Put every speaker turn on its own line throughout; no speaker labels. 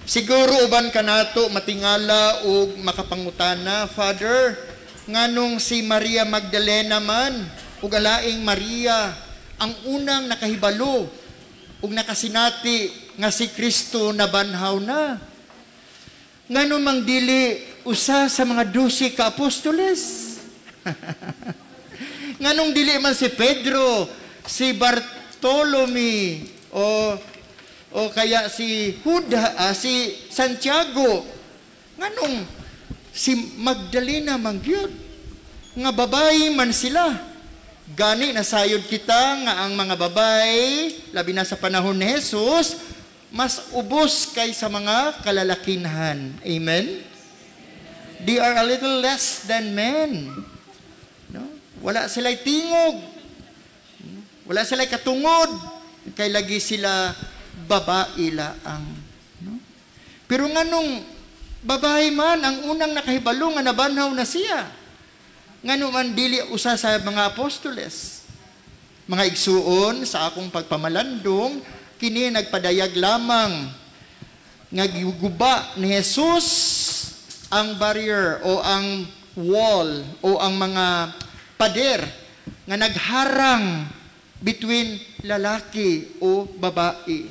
Siguro uban kanato matingala og makapangutana, "Father, nganong si Maria Magdalena man ug alaing Maria ang unang nakahibalo ug nakasinati nga si Kristo nabanhaw na? Ngano mang dili usa sa mga 12 ka apostoles? Nganong dili man si Pedro, si Bartolome o kaya si Juda, si Santiago? Nganong si Magdalena man gyud, nga babae man sila?" Gani nasayod kita nga ang mga babae, labi na sa panahon ni Jesus, mas ubos kay sa mga kalalakinhan. Amen? They are a little less than men. No? Wala sila'y tingog. Wala sila'y katungod. Kay lagi sila babae laang. No? Pero nganong babae man ang unang nakahibalo nga nabanhaw na siya? Ngano man dili usa sa mga apostoles? Mga igsuon, sa akong pagpamalandong, kini nagpadayag lamang nga giguba ni Jesus ang barrier o ang wall o ang mga pader nga nagharang between lalaki o babae.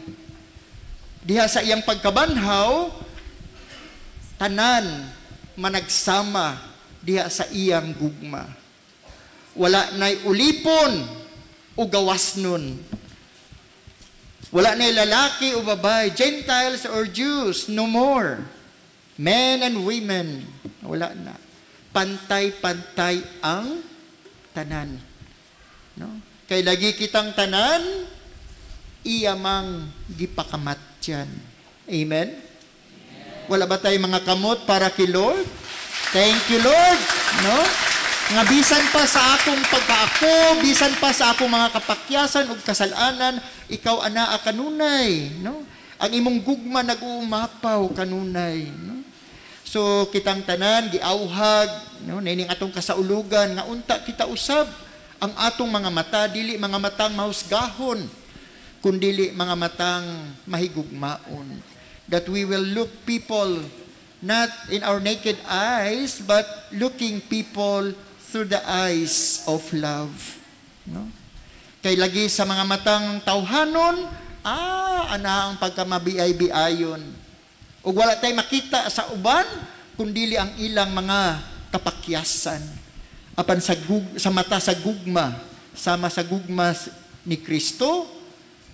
Diha sa iyang pagkabanhaw, tanan managsama diha sa iyang gugma. Wala na'y ulipon o gawas nun. Wala na'y lalaki o babae, Gentiles or Jews, no more. Men and women, wala na. Pantay-pantay ang tanan. No? Kay lagi kitang tanan, iya mang gipakamatyan. Amen? Wala ba tayo mga kamot para kay Lord? Thank you, Lord. No? Nga bisan pa sa akong pagkaako, bisan pa sa akong mga kapakyasan ug kasalanan, ikaw anaa kanunay, no? Ang imong gugma nag-uumapaw kanunay, no? So kitang tanan giawhag, no, nining atong kasaulugan nga unta kita usab ang atong mga mata, dili mga matang mahusgahon, kundili mga matang mahigugmaon, that we will look people not in our naked eyes but looking people through the eyes of love, no? Kay lagi sa mga matang tawhanon, ana ang pagkamabiay-biayon. Ug wala tay makita sa uban kundili ang ilang mga kapakyasan. Apan sa mata sa gugma, sama sa gugma ni Kristo,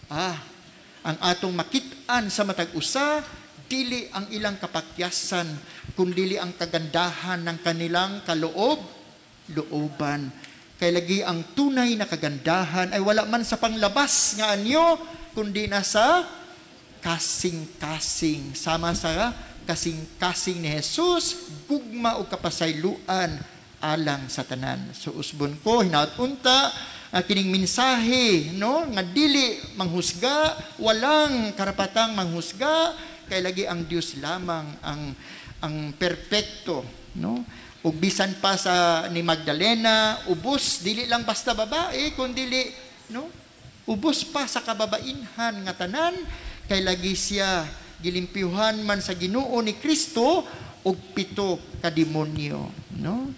ang atong makit-an sa matag usa dili ang ilang kapakyasan, kundili ang kagandahan ng kanilang kaloob looban. Kay lagi ang tunay na kagandahan ay wala man sa panglabas nga anyo, kundi nasa kasing-kasing. Sama sa kasing-kasing ni Jesus, gugma o kapasayloan alang sa tanan. So usbon ko, hinaut unta, ang kining mensahe, no, nga dili manghusga, walang karapatang manghusga, kay lagi ang Dios lamang ang perpekto, no? Ug bisan pa sa ni Magdalena, ubos dili lang basta babae kundili, no, ubos pa sa kababainhan nga tanan, kay lagi siya gilimpyuhan man sa Ginoo ni Kristo og pito ka demonyo, no?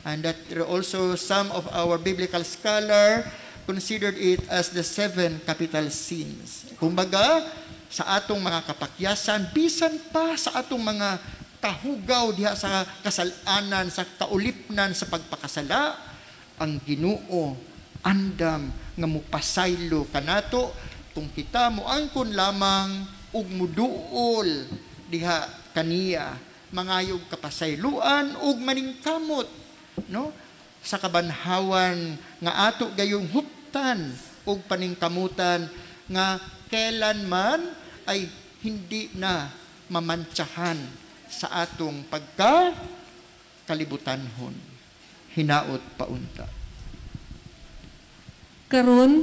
And that also some of our biblical scholar considered it as the seven capital sins. Kumbaga, sa atong mga kapakyasan, bisan pa sa atong mga kahugaw diha sa kasalanan, sa kaulipnan, sa pagpakasala, ang Ginoo andam nga mupasaylo kanato kung kita moangkon lamang ug muduol diha kaniya, mangayog kapasayloan ug maningkamot, no, sa kabanhawan nga ato gayong huptan ug paningkamutan nga kailanman ay hindi na mamantsahan sa atong pagka kalibutanhon. Hinaot paunta.
Karon